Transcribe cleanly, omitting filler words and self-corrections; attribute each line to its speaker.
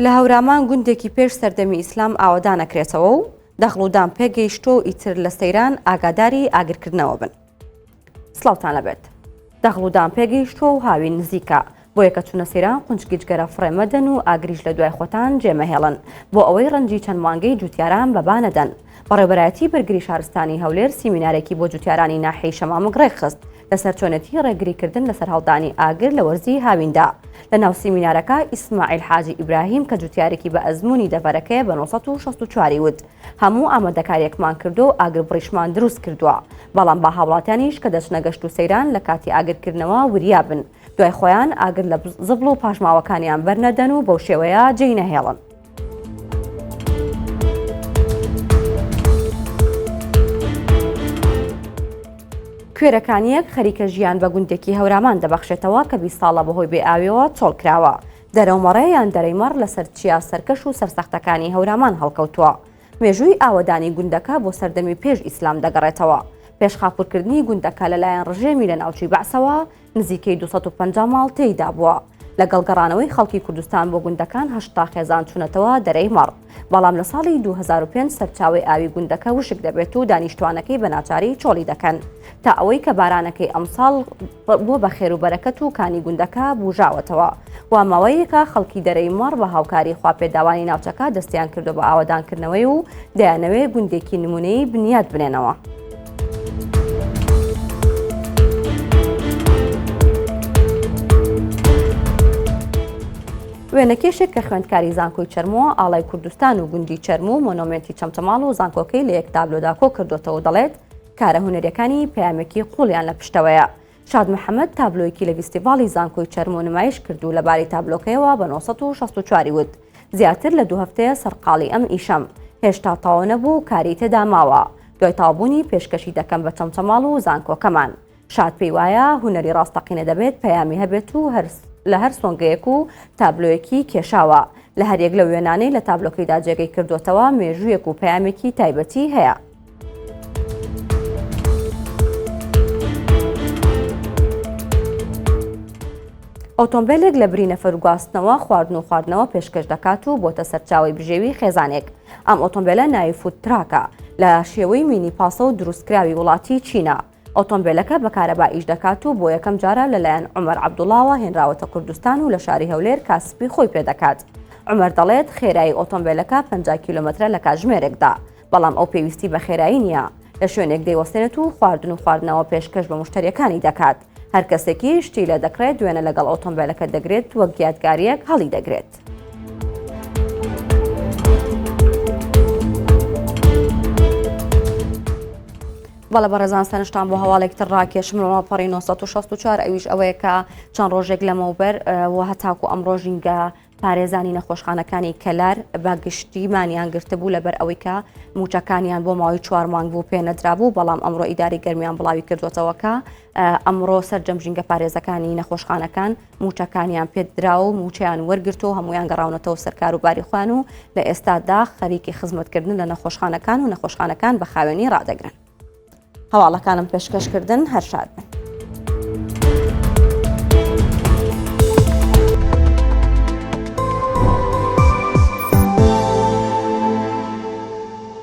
Speaker 1: لە هەورامان گوندێکی پێش سەردەمی ئیسلام ئاوەدان ئەکرێتەوە و دەغڵودان پێگەیشتووە و ئیتر لە سەیران ئاگاداری ئاگرکردنەوە بن. سڵاوتان لەبێت. دەغڵودان پێگەیشتووە و هاوین نزیکە، بۆیە کە چوونە سەیران قونچکی جگەرە فڕێ مەدەن و ئاگریش لە دوای خۆتان جێ مەهێڵن بۆ ئەوەی ڕەنجی چەند مانگەی جوتیاران بە با نەدەن. بەڕێوەبەرایەتی بەرگری شارستانی هەولێر سیمینارێکی بۆ جوتیارانی ناحیەی شەمامک ڕێکخست لەسەر چۆنێتی ڕێگریکردن لە سەرهەڵدانی ئاگر لە وەرزی هاویندا. لەناو سیمینارەکە ئیسماعیل حاجی ئیبراهیم کە جوتیارێکی بە ئەزموونی دەڤەرەکەیە بە 964 ی وت، هەموو ئامادەکارییەکمان کردووە و ئاگربڕیشمان دروست کردووە، بەڵام با هاوڵاتیانیش کە دەچنە گەشت و سەیران لە کاتی ئاگرکردنەوە وریا بن، دوای خۆیان ئاگر لە زبڵ و پاشماوەکانیان بەرنەدەن و بەو شێوەیە جێی نەهێڵن. کوێرەکانییەک خەریکە ژیان بە گوندێکی هەورامان دەبەخشێتەوە کە 20 ساڵە بەهۆی بێ ئاویەوە چۆڵ کراوە. دەرەومەڕێ یان دەرەی مەڕ لەسەر چیا سەرکەش و سەرسەختەکانی هەورامان هەڵکەوتووە. مێژووی ئاوەدانی گوندەکە بۆ سەردەمی پێش ئیسلام دەگەڕێتەوە. پێش خاپوورکردنی گوندەکە لەلایەن ڕژێمی لەناوچووی بەعسەوە، نزیکەی 250 ماڵ تێیدا بووە. لەگەڵ گەڕانەوەی خەڵکی کوردستان بۆ گوندەکان 80 خێزان چوونەتەوە دەرەی مەڕ. بەڵام لە ساڵی 2005 سەرچاوەی ئاوی گوندەکە وشک دەبێت و دانیشتوانەکەی بە ناچاری چۆڵی دەکەن. تا ئەوەی کە بارانەکەی ئەمساڵ بووە بە خێر و بەرەکەت و کانی گوندەکە بوژاوەتەوە و ماوەیەکە خەڵکی دەرەی مەڕ بە هاوکاری خواپێداوانی ناوچەکە دەستیان کردووە بە ئاوەدانکردنەوەی و دەیانەوێ گوندێکی نمونەیی بنیات بنێنەوە. وێنەکێشێک کە خوێندکاری زانکۆی چەرمووە ئاڵای کوردستان و گوندی چەرموو و مۆنۆمێنتی چەمچەماڵ و زانکۆکەی لە یەک تابلۆدا کۆ کردووەتەوە و دەڵێت کارە هونەریەکانی پەیامێکی قوڵیان لە پشتەوەیە. شاد محەمەد تابلۆیەکی لە ڤیستیڤاڵی زانکۆی چەرمۆ نمایش کرد و لەبارەی تابلۆکەیەوە بە 964 ی وت، زیاتر لە دوو هەفتەیە سەرقاڵی ئەم ئیشەم، هێشتا تەواو نەبوو و کاری تێدا ماوە، دوای تەواوبوونی پێشکەشی دەکەم بە چەمچەماڵ و زانکۆکەمان. شاد پێی وایە هونەری ڕاستەقینە دەبێت پەیامی هەبێت و لە هەر سۆنگەیەک و تابلۆیەکی کێشاوە، لە هەریەک لەو وێنانەی لە تابلۆکەیدا جێگەی کردووەتەوە مێژوویەک و پەیامێکی تایبەتی هەیە. ئۆتۆمبێلێک لە بری نەفەر گواستنەوە خواردن و خواردنەوە پێشکەش دەکات و بۆتە سەرچاوەی بژێوی خێزانێک. ئەم ئۆتۆمبێلە ناوی food truck ە لە شێوەی مینی پاسە و دروستکراوی وڵاتی چینە. ئۆتۆمبێلەکە بە کارەبا ئیش دەکات و بۆ یەکەم جارە لەلایەن عومەر عەبدوڵاوە هێنراوەتە کوردستان و لە شاری هەولێر کاسپی خۆی پێدەکات. عومەر دەڵێت، خێرایی ئۆتۆمبێلەکە 50 کیلۆمەترە لە کاتژمێرێکدا. بەڵام ئەو پێویستی بە خێرایی نییە، لە شوێنێک دەیوەستێنێت و خواردن و خواردنەوە پێشکەش بە موشتەرییەکانی دەکات، هەر کەسێکیش شتی لێ دەکڕێت وێنە لەگەڵ ئۆتۆمبێلەکە دەگرێت وەک یادگارییەک هەڵیدەگرێت. بەڵێ بەڕێزان سەرنجتان بۆ هەواڵێک تر ڕاکێشم لە ماڵپەڕی 964 ئەویش ئەوەیە کە چەند ڕۆژێک لەمەوبەر و هەتاکو ئەمڕۆ ژینگە پارێزانی نەخۆشخانەکانی کەلار بە گشتی مانیان گرتبوو لەبەر ئەوەی کە موچەکانیان بۆ ماوەی چوار مانگ بوو پێ نەدرابوو بەڵام ئەمڕۆ ئیداری گەرمیان بڵاوی کردوێتەوە کە ئەمڕۆ سەرجەم ژینگە پارێزەکانی نەخۆشخانەکان موچەکانیان پێدرا و موچەیان وەرگرتو هەمویان گەڕاونەتەوە سەرکار و باری خوان و لە ئێستادا خەریکی خزمەتکردن لە نەخۆشخانەکان و نەخۆشخانەکان بە خاوێنی ڕادەگرن. هەواڵەکانم پێشکەشکردن هەر شاد بن.